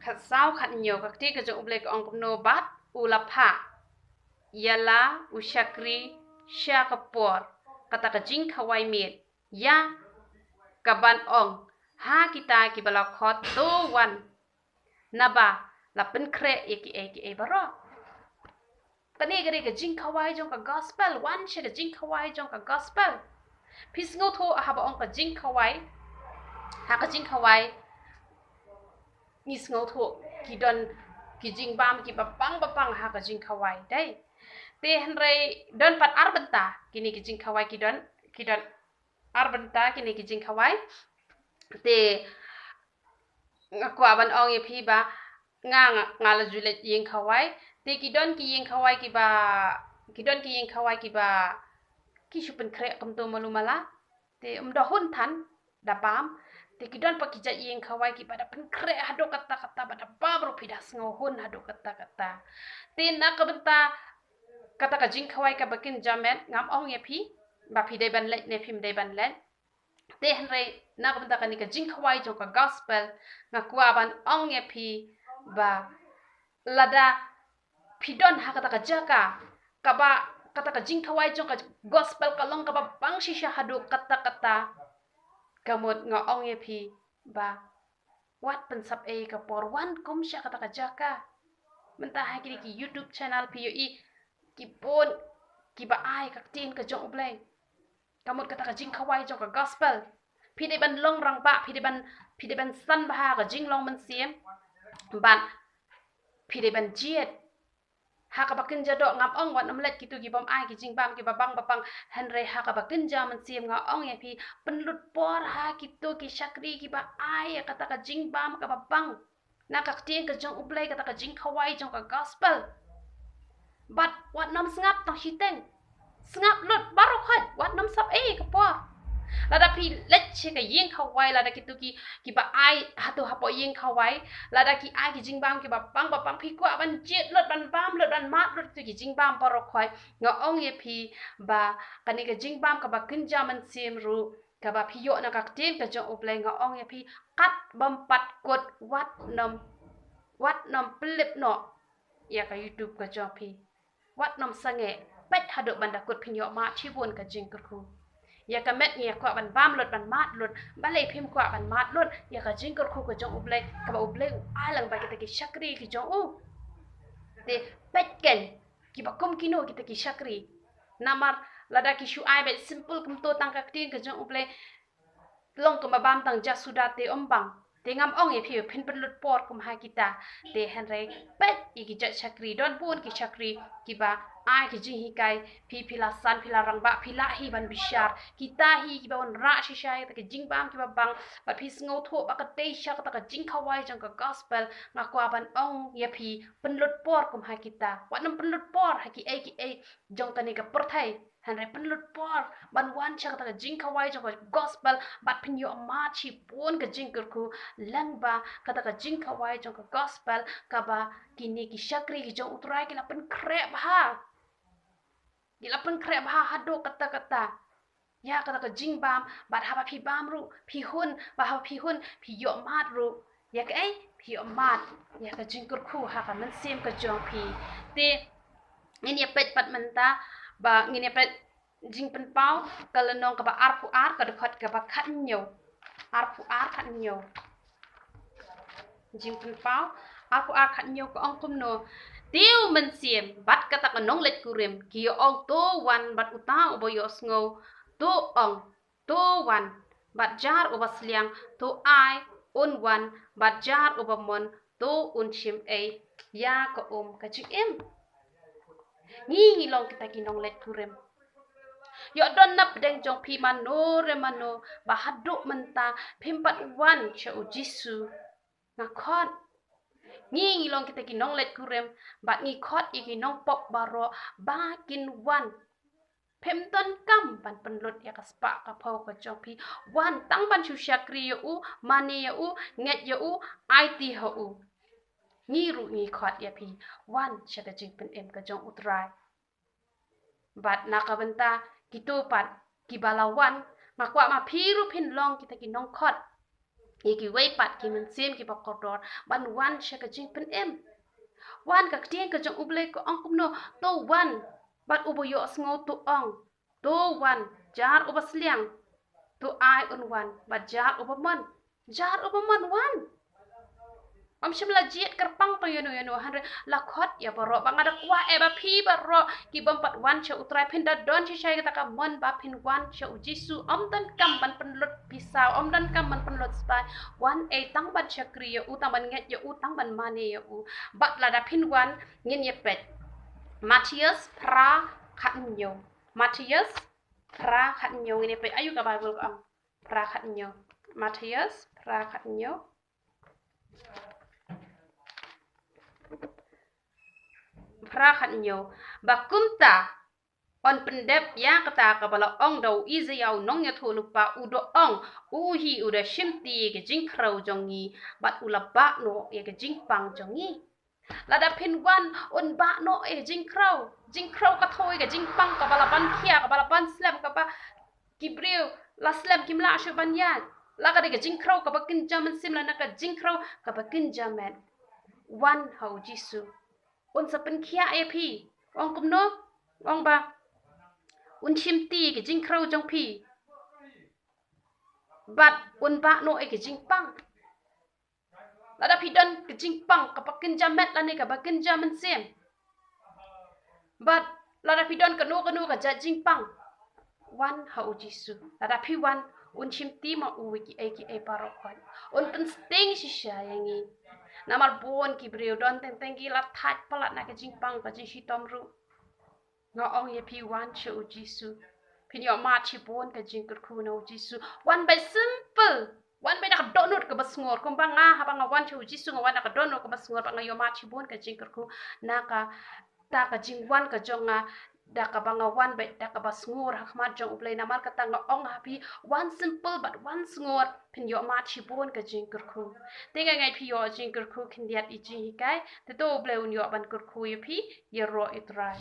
Khatsaw, khathynñiew, ka ktien ka jong U Blei ka ong kumno: Bad u la phah ïa la u shakri sha ka por kata ka jingkhawai miet, ïa kaban ong, ha kita kiba la khot, to wan, naba la pynkhreh ïa kiei kiei baroh. Kane ka dei ka jingkhawai jong ka gospel, wan sha ka jingkhawai jong ka gospel. Phi sngewthuh haba ong ka jingkhawai, ha ka jingkhawai ngi sngewthuh ki don ki jingbam kiba bang ba bang ha ka jingkhawai, dei. Te hynrei don pat ar bynta kine ki jingkhawai, ki don, ki don ar bynta kine ki jingkhawai. Te nga kwah ban ong ïa phi ba nga, nga, nga la ju leit ïing khawai. Te ki don ki ïing khawai kiba, ki don ki ïing khawai kiba ki shu pynkhreh kumto malu mala. Te ym da hun than, da bam. Te ki don pat ki jait ïing khawai kiba da pynkhreh haduh katta katta, ba da bam ruh phi da sngew hun haduh katta katta. Te na ka bynta kata ka jingkhawai kaba kynja met, ngam ong ïa phi ba phi dei ban leit ne phim dei ban leit. Te hynrei na ka bynta kane ka jingkhawai jong ka gospel, nga kwah ban ong ïa phi ba lada phi don ha kata ka jaka kaba kata ka jingkhawai jong ka gospel ka long kaba bang shisha haduh katta katta, ka mut nga ong ïa phi ba wat pynsap ei ka por, wan kum sha kata ka jaka. Mynta ha kine ki YouTube channel phi ïohi ki bun kiba ai ka ktien ka jong U Blei. Ka mut kata ka jingkhawai jong ka gospel. Phi dei ban long rangbah, phi dei ban, phi dei ban san bha ka jinglong mynsiem. Ban, phi dei ban jied. Ha kaba kynja doh ngam ong wat nym leit kito ki bym ai ki jingbam kiba bang ba bang, hynrei ha kaba kynja mynsiem nga ong ïa phi, pynlut por ha kito ki shakri kiba ai ïa kata ka jingbam kaba bang. Na ka ktien ka jong U Blei, kata ka jingkhawai jong ka gospel. Bad wat nym sngap tang shiteng. Sngap lut baroh khoit, wat nym sap ei ka por. Lada phi leit sha ka ïing khawai, lada kito ki, kiba ai hato hapoh ïing khawai, lada ki ai ki jingbam kiba bang ba bang, phi kwah ban jied lut, ban bam lut, ban mad lut kito ki jingbam baroh khoit, nga ong ïa phi ba kane ka jingbam kaba kynja mynsiem ruh, kaba phi ïoh na ka ktien ka jong U Blei, nga ong ïa phi, kat bym pat kut, wat nym, wat nym pynlip noh ïa ka YouTube ka jong phi. Wat nym sangeh, peit haduh ban da kut, phin ïoh mad shibun ka jingkyrkhu. Ïa ka met ngi ïa kwah ban bam lut, ban mad lut, balei phim kwah ban mad lut ïa ka jingkyrkhu ka jong U Blei, kaba U Blei u ai lang bad kita ki shakri ki jong u. Te peit kein kiba kum kino kita ki shakri. Namar lada ki shu ai beit simple kumto tang ka ktien ka jong U Blei, long kumba bam tang ja suda te ym bang. Te ngam ong ïa phi phin pynlut por kum ha kita. Te hynrei peit ïa ki jait shakri, don bun ki shakri kiba ai ki jinghikai, phi, phi la san, phi la rangbah, phi lah hi ban bishar. Kita hi kiba wanrah shisha ïa kita ki jingbam kiba bang, bad phi sngewthuh ba ka dei sha kata ka jingkhawai jong ka gospel, nga kwah ban ong ïa phi, pynlut por kum ha kita. Wat nym pynlut por ha kiei kiei jong kane ka pyrthei. Hynrei pynlut por ban wan sha kata ka jingkhawai jong ka gospel, bad phin ïoh mad shibun ka jingkyrkhu, lyngba kata ka jingkhawai jong ka gospel, kaba kine ki shakri ki jong U Trai ki la pynkhreh bha. Ki la pynkhreh bha haduh katta katta ïa kata ka jingbam, bad haba phi bam ruh phi hun, bad haba phi hun phi ïoh mad ruh ïa kaei, phi ïoh mad ïa ka jingkyrkhu ha ka mynsiem ka jong phi. Te ngin ïa peit pat mynta, ba ngin ïa peit Jingpynpaw ka lynnong kaba arphew ar, ka dkhot kaba khathynñiew. Arphew ar, khathynñiew. Jingpynpaw arphew ar, khathynñiew ka ong kumno: Te u Mynsiem bad kata ka nongleit kurim ki ïa ong, to wan, bad uta uba ïohsngew to ong, to wan, bad jar uba sliang to ai un wan, bad jar uba mon to un shim ei ïa ka um ka jingim. Ngi ngi long kita ki nongleit kurim. Ïoh don na pdeng jong phi mano re mano ba haduh mynta phim pat wan sha u Jisu? Nga khot. Ngi ngi long kita ki nongleit kurim, bad ngi khot ïa ki nongpop baroh ba kin wan. Phim donkam ban pynlut ïa ka spah ka phew ka jong phi. Wan tang ban shu shakri ïa u, mane ïa u, ngeit ïa u, aiti ha u. Ngi ruh ngi khot ïa phi, wan sha ka jingpynim ka jong U Trai. Bad na ka bynta kito pat kiba la wan, nga kwah ma phi ruh phin long kita ki nongkhot ïa kiwei pat ki mynsiem kiba kordor ban wan sha ka jingpynim. Wan, ka ktien ka jong U Blei ka ong kumno: To wan, bad uba ïohsngew to ong, to wan, jar uba sliang to ai un wan, bad jar uba mon Jar u bym mon wan. Ym shym la jied kyrpang tang ïano ïano, hynrei la khot ïa baroh. Ba nga da kwah eh ba phi baroh ki bym pat wan sha U Trai, phin da don shisha ïa kata ka mon ba phin wan sha U Jisu. Ym donkam ban pynlut pisa, ym donkam ban pynlut spah. Wan eh tang ban shakri ïa u, tang ban ngeit ïa u, tang ban mane ïa u. Bad lada phin wan, ngin ïa peit Mathaios phra khathynñiew. Mathaios phra khathynñiew, ngin ïa peit aïu ka Baibl ka ong. Phra khathynñiew. Mathaios phra khathynñiew. Phra khathynñiew. Ba kumta yn pyndep ïa kata kaba la ong da u Isaïah u nongïathuhlypa, u da ong, u hi u da shimti ïa ka jingkhrew jong ngi, bad u la bah noh ïa ka jingpang jong ngi. Lada phin wan, un bah noh ïa ka jingkhrew. Jingkhrew ka thew ïa ka jingpang kaba la ban khia, kaba la ban slem, kaba ki briew la slem kim lah shuh ban ïaid. La ka dei ka jingkhrew kaba kynja mynsiem lane ka jingkhrew kaba kynja met. Wan ha U Jisu. Un sa pynkhiah ïa phi. Ong kumno? Ong ba un shimti ïa ka jingkhrew jong phi. Bad un bah noh ïa ka jingpang. Lada phi don ka jingpang kaba kynja met lane kaba kynja mynsiem, bad lada phi don kano kano ka jait jingpang, wan ha U Jisu. Lada phi wan, un shimti ma u ïa kiei kiei baroh khoit. Un pynsting shisha ïa ngi. Namar bun ki briew don teng teng ki la thait palat na ka jingpang ka jingshitom ruh. Nga ong ïa phi, wan sha U Jisu. Phin ïoh mad shibun ka jingkyrkhu na U Jisu. Wan beit simple. Wan beit da ka dohnud kaba sngur. Kumba nga, haba nga wan sha U Jisu, nga wan da ka dohnud kaba sngur, bad nga ïoh mad shibun ka jingkyrkhu. Na kata ka jingwan ka jong nga, da kaba nga wan beit da kaba sngur ha khmat jong U Blei. Namar kata nga ong ha phi, wan simple bad wan sngur, phin ïoh mad shibun ka jingkyrkhu. Te nga ngeit phi ïoh jingkyrkhu khyndiat ïa i jinghikai. Te to U Blei un ïoh ban kyrkhu ïa phi, ïaroh ïa U Trai.